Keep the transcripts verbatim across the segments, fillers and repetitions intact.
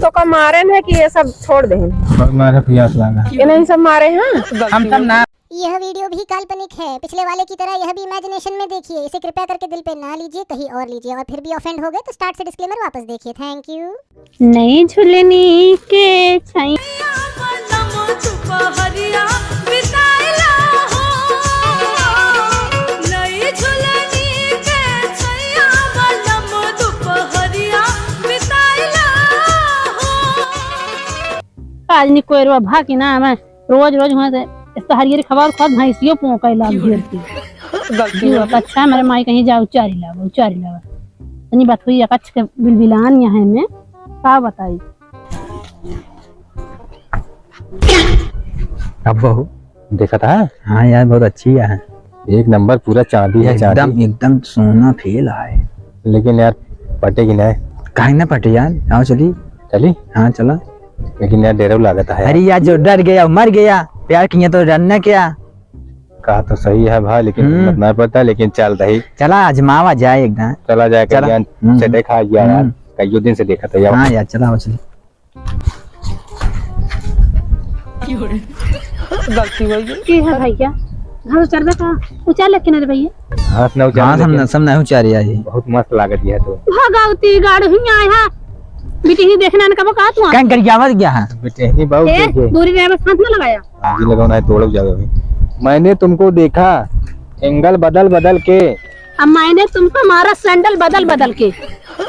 तो का मारे न कि ये सब छोड़ दे? बहुत मारे, पियास लागा। ये नहीं सब मारे हैं। हम सब ना। यह वीडियो भी काल्पनिक है। पिछले वाले की तरह यह भी इमेजिनेशन में देखिए। इसे कृपया करके दिल पे ना लीजिए, कहीं और लीजिए, और फिर भी ऑफेंड हो गए तो स्टार्ट से डिस्क्लेमर वापस देखिए। थैंक यू। नई झुलनी के छैया। आज निकोयरवा भा कि ना, मैं रोज रोज हुआँ से हरियर खबर खबर भैंसियो पोंके लाग घेर के। गलती हो गई। अच्छा, मेरे माई कहीं जाओ, उचारी लावा, उचारी लावा। तनी बात हुई, एक अच्छे बिलबिलान यहाँ है में, का बताई? अब बहू, देखा था? हाँ यार, बहुत अच्छी है। एक नंबर, पूरा चांदी है, एकदम, चांदी। एकदम सोना फेल है। लेकिन यार, पटेगी ना। काहे ना पटे यार? आओ चली। चली? हाँ, चला। लेकिन यार, डर लागत है। अरे यार, जो डर गया, वो मर गया। प्यार किया तो डरना क्या? कहा तो सही है भाई, लेकिन हम्म। हिम्मत ना पड़ता, लेकिन चल रही। चला, आजमावा जाए एकदम। चला जाए, चला। कल्याण हम्म। से देखा यार, हम्म। कईयों दिन से देखा था यार। हाँ यार, चला, आओ चली। गलती हो गई। की है भैया? घास उचारबे का? उचार ले किनारे भैया। घास ना उचार, घास हम लेकिन न-, सब नहीं उचारी आई। बहुत मस्त लागत है तो। भगवती गढ़ हुई आया। बिटिही देखना न कबो का तू? काहे गरियावत गया है? बिटिही बहुत ए, देखे। दूरी रहे, बस हाथ ना लगाया। आगी लगाओ ना, तोड़ जावे अभी। मैंने तुमको देखा, एंगल बदल बदल के। अब मैंने तुमको मारा सैंडल बदल बदल के।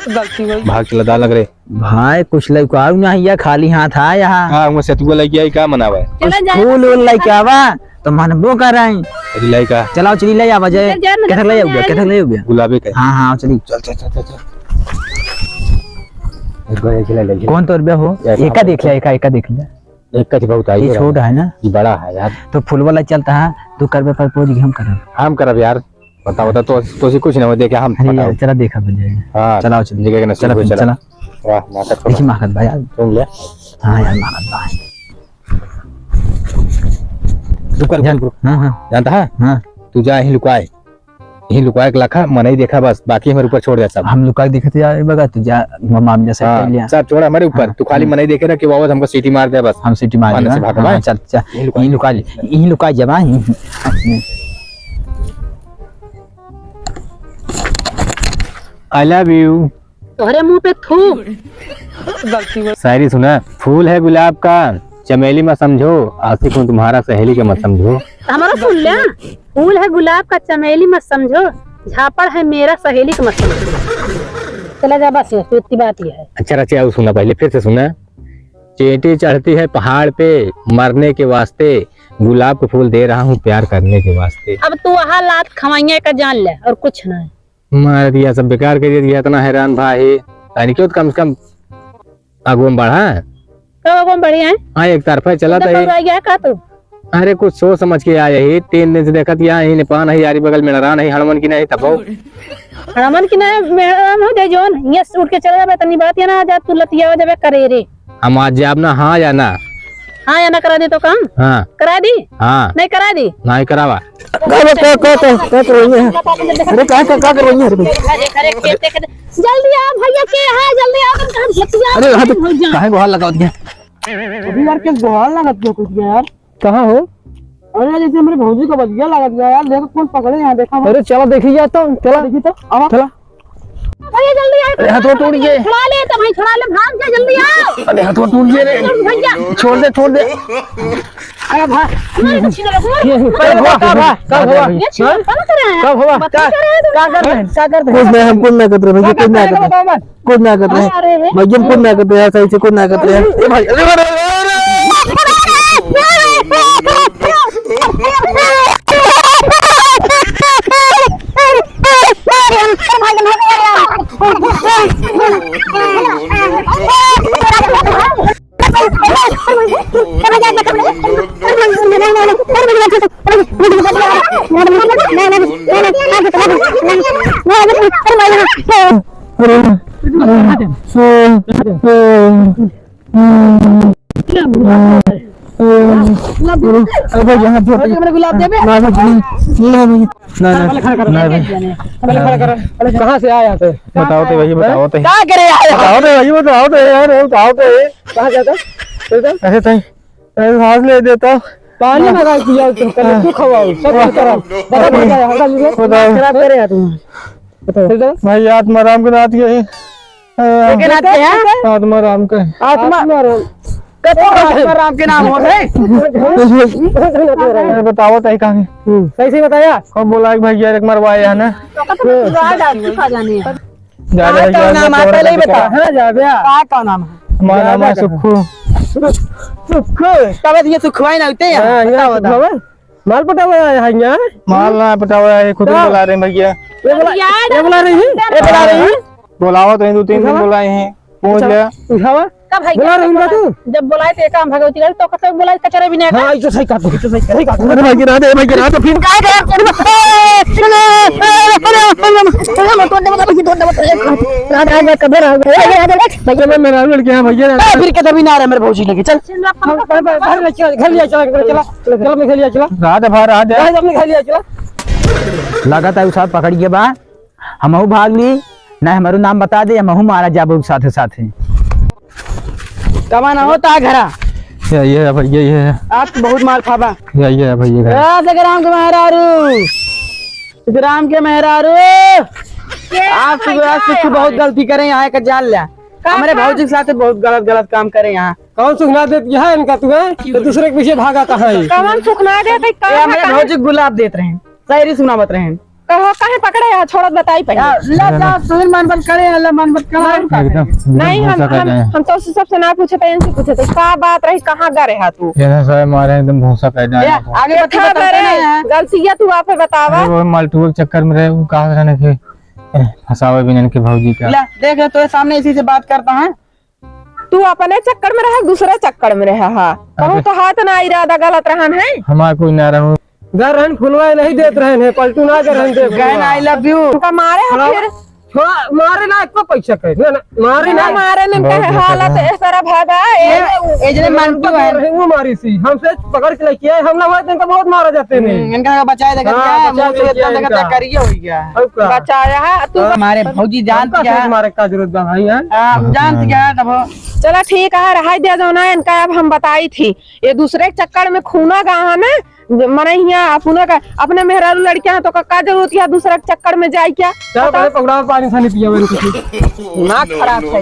गलती हो गई। भाग चला, दाल लग रहे। भाई, कुछ लइका आऊ ना हिया, खाली हाथ आया हा। हाँ, वो सेतुआ लइके आई, का मनावा है? चला कुछ जाए। फूल उल लइके आवा, तो मनबो कराई। अरे लइका। चलाओ, चली ले आवा जाए। चल, चल, केथक ले चल, आउगा, चल। केथक ले आउगा? गुलाबे का। हाँ, हाँ, चली। चल, चल, चल, चल, चल। एक बार एक ले ले। कौन तोर बे हो? यार, एका हाँ। देख लिया, एका, एका देख लिया। एक कच बहुत आई ये है। छोट है ना? ये बड़ा है यार। तो फुलवा ला चलता है, तू करबे प्रपोज कि हम करब? हम करब यार। बता, बता, तो, तो से कुछ ना हो, देखे हम अरे यार, पटाओ। चला देखा बन जाएगा। हाँ, चलाओ, चल। देखे के नसीब चला हो, फिर, चला। चला। वाह, माकत देखी को। माकत भाई यार। सुन ले। हाँ यार, माकत भाई। रुक, रुक, जान-, रुक, रुक। हाँ, हाँ। जानता है? हाँ। तू जा, यहीं लुकाए। यहीं लुकाए के रखा, मनई देखा बस, बाकी हमारे ऊपर छोड़ दे सब। हम लुका के देखते यार, बगा, तू जा, म-, मामला सेट हाँ, कर लिया। सब छोड़ा हमारे ऊपर, हाँ, तू खाली हाँ। मनई देखे ना कि वो आवाज हमको सीटी मार दे बस। हम सीटी मार हाँ, देगा। से भाग, हाँ, भाई। चल, चल। यहीं लुका यहीं लुका ले। यहीं लुका जब, हाँ, यहीं। I love you। तोहरे मुंह पे थू। गलती हो। शायरी सुना, फूल है गुलाब का, चमेली मत समझो, आशिक हूँ तुम्हारा, सहेली का मत समझो। हमारा सुन ले, फूल है गुलाब का, चमेली मत समझो, झापड़ है मेरा, सहेली का मत समझो। चला जा, बस ये, इतनी बात ही है। अच्छा, रचिया, सुना पहले, फिर से सुना। चींटी चढ़ती है पहाड़ पे मरने के वास्ते, गुलाब का फूल दे रहा हूँ प्यार करने के वास्ते। अब तू वहाँ लात खवाइया का जान ले, और कुछ ना है। मार दिया, सब बेकार कर दिया, इतना हैरान भा है। तानी क्यों, कम से कम आगू में बढ़ा। कब आगू में बढ़ी है? हाँ, एक तरफा चला तो एकदम है। बउराई गया का तू? अरे, कुछ सोच समझ के आए ही। तीन दिन से देखत यहाँ ही नेपान है, यारी बगल में लड़ान है, हड़मन की नहीं तब। हड़मन की नहीं, मेहरान हो जाए जोन, ये उठ के चला जाबे, तनी बात ये ना आ जा, तू लतिया हो जाबे करे रे। हम आज जाब ना, हाँ या ना? हाँ या ना करा दे तो काम? हाँ। करा दी? हाँ। नहीं करा दी? नहीं करावा। का, का, का, का, का, का कर रही है? अरे, का, का, का कर रही है? अरे, भाई। जल्दी आ भैया, के है? जल्दी आ, तुम कहाँ भैया? अरे, हाँ, तो काहे गोहार लगावत गया? अभी यार, के गोहार लगावत गया कुछ यार? कहाँ हो? अरे, जैसे मेरे भौजी का बजिया लागत गया यार, देखो कौन पकड़े यहाँ, देखा हम। अरे, चलो देखी जाए तो, चलो। देखी तो, आवा। चलो। भैया, जल्दी आओ। अरे, हाथ टूट गए। छुड़ा ले, तो भाई, छुड़ा ले, भाग जा, जल्दी आओ। अरे, हाथ टूट गए रे। भैया। छोड़ दे, छोड़ दे। अरे, भाग। ये, ये, अरे, का, का, का, का, ये हाँ? बंद कर रहे हैं। का हुआ? बंद का, कर रहे हैं। का कर रहे हैं? का कर रहे हैं? कुछ नहीं, हम कुछ नहीं कर रहे भैया, कुछ नहीं कर रहे। कुछ ना करते हैं। अरे, अरे। भाई, हम कुछ ना करते हैं, सही से कुछ ना करते हैं। ए भाई, अरे, अरे, अरे, अरे। अरे भाई, यहाँ छोड़ दे। मैंने गुलाब देबे? ना, ना, ना, ना, ना, ना, भाई। कहाँ से आया थे? बताओ तो भाई, बताओ तो। क्या करे आया? बताओ तो भाई, बताओ तो यार, बताओ तो। कहाँ जाता? ऐसे तो ऐसे सांस ले देता। पानी मंगा के पियाओ तो, पहले तू खवाओ, सब कुछ करो। बता, बता, हल्का लीजिए। बताओ। खराब करे यार तुम। बताओ। भाई, आत्माराम के नाथ के है। लेकिन आते हैं? आत्माराम का। आत्मा, आत्माराम। कतो आत्माराम के नाम हो गए? अरे, बताओ, ताई कहाँ है? हम्म, सही से बताया। कौन बोला है भाई, यार, एक मरवाए है ना? तो कतो सुधा डाल, सुधा जाने। जा रहे का भैया, नाम है? पहले ही बता। हाँ, जा बे। का, का नाम है? हमारा नाम है सुक्खू। सुक्खू। तब ये सुखवाई ना होते हैं। हाँ, यहाँ बताओ, बताओ। सुखवाई। माल पटावा आया है यहाँ? माल ना पटावा है, खुद ही का? बुला रहे हैं भैया। ये बुला, ये बुला रही है? ये बुला रही है? बुलावा तो दो तीन दिन बुलाए हैं, पूछ लिया। उठावा। का भाई, बुला रही है तू? जब बुलाए तो ये काम भगवती करे, तो कतई बुलाए कचरा भी नहीं हाँ, ये तो सही कहा तू, ये तो सही कहा। अरे भाई, गिरा दे, भाई, गिरा दे, फिर। भैया, मैं मेरा लड़के हैं, भैया। ए, फिर किधर भी ना रहे मेरे भौजी लेके, चल। घर ले चला, घर ले चला, चला, चला, अपने घर ले चला। रात भर आ जा। अपने घर ले चला। लागत है, उ साथ पकड़ के बा, हमहू भाग ली, ना हमरो नाम बता दे, हमहू मारा जाबो साथे साथे। कमाना होता है घरा। ये, ये है भैया, ये है। आप तो बहुत मार खाबा। ये, ये है भैया घर। ए, जगराम के मेहरारू, जगराम के मेहरारू, आज सुबह, आज सुबह बहुत गलती करे, यहाँ का जान लिया। हमारे भौजी के साथ बहुत गलत, गलत काम करे यहाँ। कौन सुखना देत यहाँ इनका तू है? तो दूसरे के पीछे भागा कहाँ है? कौन सुखना देत है? ये हमारे भौजी को गुलाब देत रहे, शायरी सुनावत रहे। कहो, काहे पकड़े है? छोड़त बताई पहिले। या, ला, ला, सुन, मन बंद करे, ला, मन बंद करे। एकदम, एकदम नहीं, हम, भूसा कर हम, रहे हैं। हम तो सबसे ना पूछे थे, इनसे पूछे थे, का बात रही, कहाँ गा रहे तू? ये ना सारे मारे एकदम भूसा कर रहे हैं। या, आगे बता, देखा बता मेरे, रहे हैं। गलतियाँ तू आप बतावा। अरे, वो मालटुआ के चक्कर में रहे, वो कहा रहने के, ए, फंसावे भी इनके भौजी का। ला, देख, तो सामने इसी से बात करता है। तू अपने चक्कर में रहा, दूसरे चक्कर में रहा, हाँ। कहूँ अरे। तो हाथ ना इरादा गलत रहन है। हमार कोई ना रहूँ। घर रहन फुलवा नहीं देत रहन है, पलटू ना कर रहन दे। कहन, "I love you।" उनका मारे हो हाँ। फिर? छोड़ा, मारे ना, एको पैसा कहे। ना, ना, मारे ना। ना मारे ने बहुत कहे, बहुत हालत है। इस तरह भागा, ए, ए, ए, जने मानती है। रहे, वो मारी सी। हमसे पकड़ के लेके आए, हम ना हुआ तो इनका बहुत मारा जाते हैं। हम्म, इनका बचाए देखा हाँ, क्या? बचाए मुंह से देखा इतना इनका। देखा करिए हो गया। और का? बचाया है, तू हाँ। हमारे भौजी जानती हमका है। मारे का जरूरत बा भाई, हैं? हाँ, हम जानती है, तब चला ठीक है, रहाई दे दो ना, इनका अब हम बताई थी। ये दूसरे के चक्कर में खूना गा है ना, मने हियाँ अपने का, अपने मेहरारू लड़के हैं तो का, का जरूरत है दूसरे के चक्कर में जाए क्या? चल, बताओ। पहले पकौड़ा पानी सानी पिया मैंने कुछ। दिमाग खराब है।